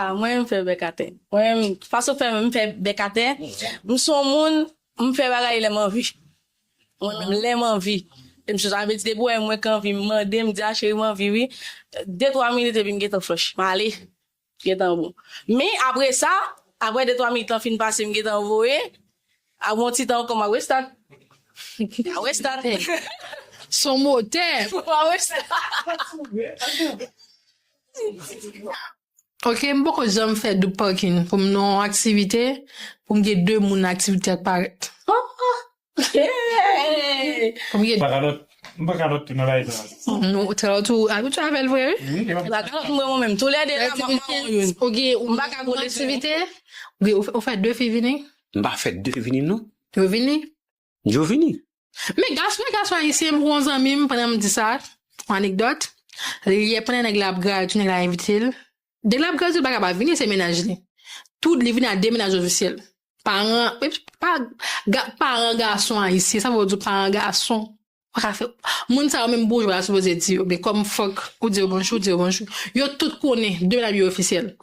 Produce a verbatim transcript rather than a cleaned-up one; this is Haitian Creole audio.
Ah, mwen, m fè bèk atè. Mwen, fason fè m fè bèk atè, m se yon moun, m fè bagay lè m anvi. Mwen menm, lè m anvi. E m se sa vle di, depi w wè mwen k anvi, m mande, m di, a cheri, m anvi, wi. De, twa minit, epi m gentan flòch. M ale. Gentan bon. Men, apre sa, apre de, twa minit lan fin pase, m gentan voye. Apre yon ti tan ankò, m a restart. M a restart. Son motè. M a restart. Ok, m poko janm fè double parking pou m nan yon aktivite, pou m gen de moun nan aktivite ak parèt. Pou m gen Bakalot. M pa kalòt tou nan bagay sa. Nou trè tou abitye avè l vre, wi. La kalòt mwen mwen menm. Tou lè de la, m ap mawon youn. Ou gen ou M pa ka yon konn aktivite, ou gen ou fè de fi vini, M pa fè de fi vini, non. yo vini. Yo vini. Men gason, men gason ayisyen, m gon zanmi m, pandan m di sa, yon anekdòt, li yè pandan nèg la ap gradye, nèg la envite l. Nèg la ap gradye, l pa ka pa vini, se mennaj li. Tout, li vini a de mennaj ofisyèl. Paran, pa, ga, paran gason ayisyen, sa vle di paran gason. Pa ka fè, moun sa yo menm bonjou pa sipoze di yo, men kòm fòk ou di yo bonjou, di yo bonjou. Yo tout konnen, de mennaj yo ofisyèl.